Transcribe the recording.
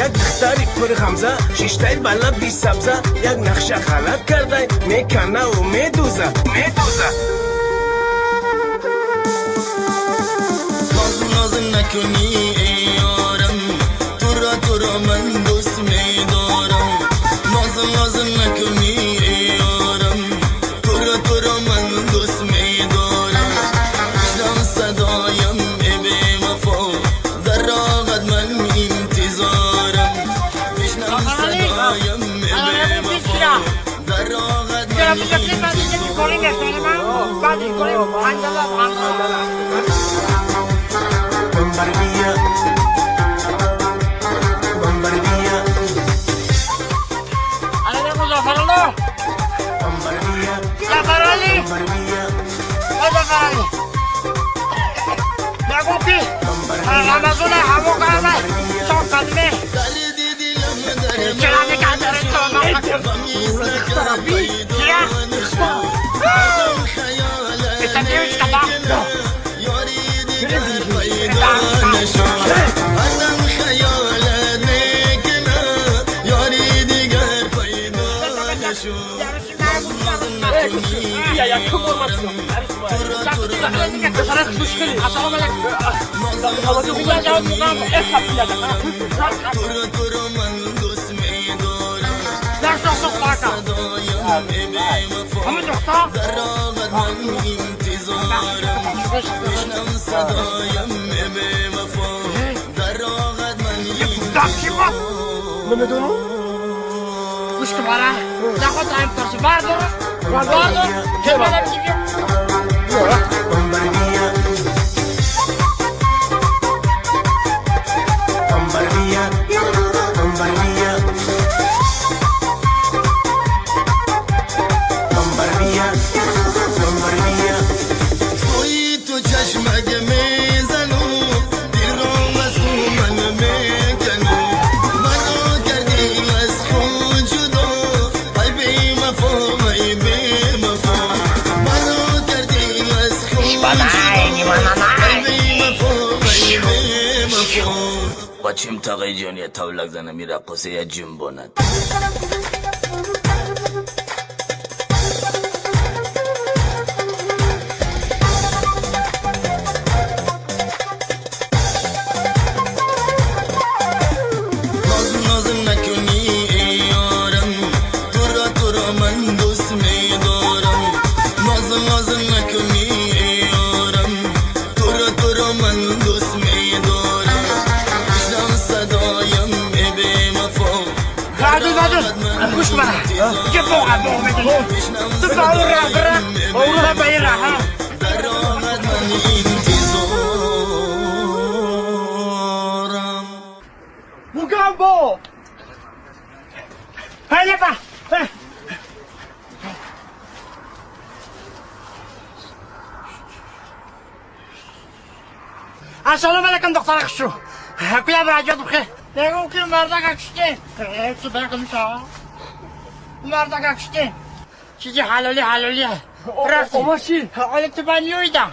Як духтари пурғамза шиштаи ба лаби сабза як нақша ғалат кардай меканаву медуза медуза. Наз наз накунӣ эй ёрам, туро туро ман дӯст медорам. Наз наз накунӣ эй ёрам, туро туро ман дӯст медорам. Бишнав садоям эй бевафо, дар роҳат ман интизорам. Бишнав садоям эй бевафо, дар роҳат ман интизорам. Bombardía, bombardía, bombardía, bombardía, Дарди дилам дар bombardía, bombardía, bombardía, bombardía, bombardía. سوی تو چشمک میزنو دل را از من میکنو مرا کردی از خود جدا ای بی وفا ای بی وفا مرا کردی از خود جدا ای بی وفا ای بی وفا. بچیم تاقی جان یه تاولک زنه میرقصه یه جنباند. ناز ناز نکنی ای یارم، تو را من دوست میدارم. ناز ناز نکنی ای یارم، تو را من دوست میدارم. بشنو صدایم ای بی‌وفا، بشنو صدایم ای بی‌وفا، در راهت من انتظارم. Mugambo! السلام علیکم دختر خوشو. کویا براجات بخیر. نگو که مردک کشته. تو برقم شا. مردک کشته. چیزی حلالی حلالی. رفتی. اوماشی. حالا تو بانیویدا.